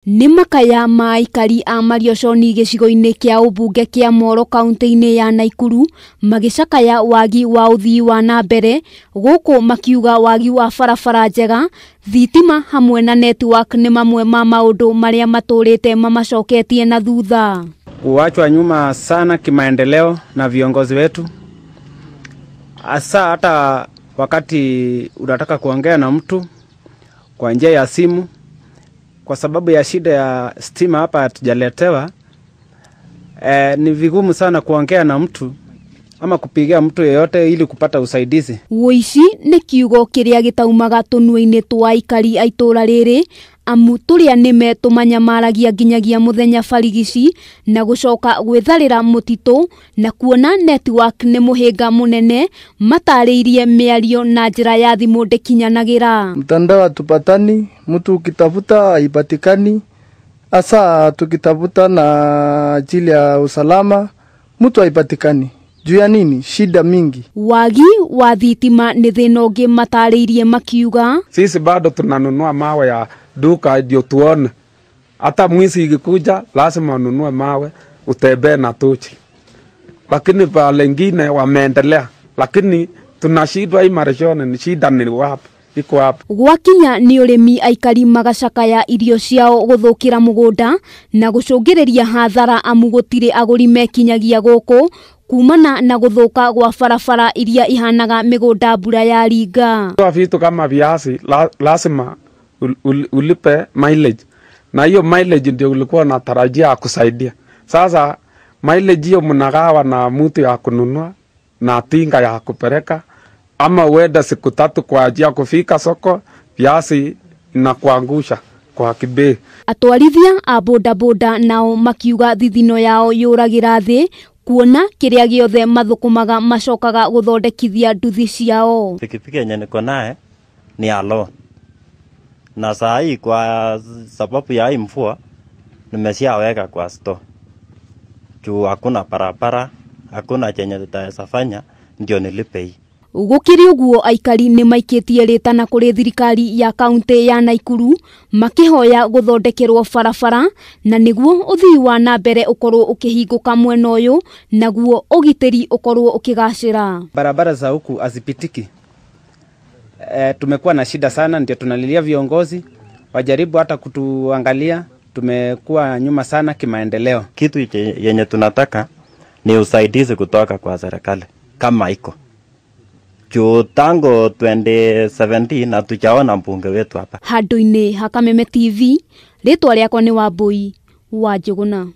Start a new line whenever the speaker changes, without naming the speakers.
Nĩ makaya ma aikari a Marioconi gĩcigo-inĩ kĩa ũmbunge kĩa Moro kaunti-inĩ ya Naikuru magĩcakaya wagi wa ũthii wa na mbere gũkũ makiuga wagi wa barabara njega, thitima hamwe na network nĩ mamwe ma maũndũ marĩa matũrĩte mamacoketie na thutha.
Kuachwa nyuma sana kimaendeleo na viongozi wetu, hasa hata wakati unataka kuongea na mtu kwa njia ya simu, kwa sababu ya shida ya stima hapa hatujaletewa. Ni vigumu sana kuongea na mtu ama kupigia mtu yeyote ili kupata usaidizi.
Ũici nĩ kiugo kĩrĩa gĩtaumaga tũnua-inĩ twa aikari a itũra rĩrĩ amu tũrĩa nĩme tũmanyamaragia nginyagia mũthenya barigici na gũcoka gwĩtharĩra mũtitũ na kuona network nĩ mũhĩnga mũnene matarĩirie mĩario na njĩra ya thimũ ndĩkinyanagĩra.
Mtandao hatupatani, mtu ukitafuta haipatikani, hasa tukitafuta na ajili ya usalama mtu haipatikani. Juu ya nini? Shida mingi.
Wagi wa thitima nĩ thĩna ũngĩ matarĩirie makiuga,
sisi bado tunanunua mawe ya duka ndio tuone. Hata mwizi ikikuja lazima ununue mawe utembee na tochi. Lakini pale wengine wameendelea, lakini tunashindwa hii Marioconi, ni shida ni wapi? Iko wapi?
Gwakinya nĩ ũrĩmi aikari magacakaya irio ciao gũthũkĩra mũgũnda na gũcũngĩrĩria hathara amu gũtirĩ agũri mekinyagia gũkũ kumana na gũthũka gwa barabara iria ihanaga mĩgũnda mbura ya ringa.
Kwa vitu kama viazi lazima ulipe mileage, na hiyo mileage ndio ulikuwa unatarajia kusaidia. Sasa mileage hiyo mnagawa na mtu ya kununua na tinga ya kupeleka, ama uenda siku tatu kwa ajili ya kufika soko, viazi na kuangusha kwa kibei.
Atwarithia a bodaboda nao makiuga thithino yao yũragĩra thĩ kuona kĩrĩa gĩothe mathũkũmaga macokaga gũthondekithia nduthi ciao.
Pikipiki yenye niko naye ni ya loan, na saa hii kwa sababu ya hii mvua nimeshaweka kwa store juu hakuna barabara, hakuna chenye tutaweza fanya ndio nilipe hii.
Gũkĩrĩ ũguo aikari nĩ maikĩtie rĩtana kũrĩ thirikari ya kaunti ya Naikuru makĩhoya gũthondekerwo barabara na nĩguo ũthii wa na mbere ũkorwo ũkĩhingũka mwena ũyũ naguo ũgitĩri ũkorwo ũkĩgacĩra.
Barabara za huku hazipitiki. Tumekuwa na shida sana, ndio tunalilia viongozi wajaribu hata kutuangalia. Tumekuwa nyuma sana kimaendeleo.
Kitu yenye tunataka ni usaidizi kutoka kwa serikali kama iko. Juu tangu 2017 hatujaona mbunge wetu hapa.
Handũ-inĩ ha Kameme TV, rĩtwa rĩakwa nĩ Wambui wa Njũgũna.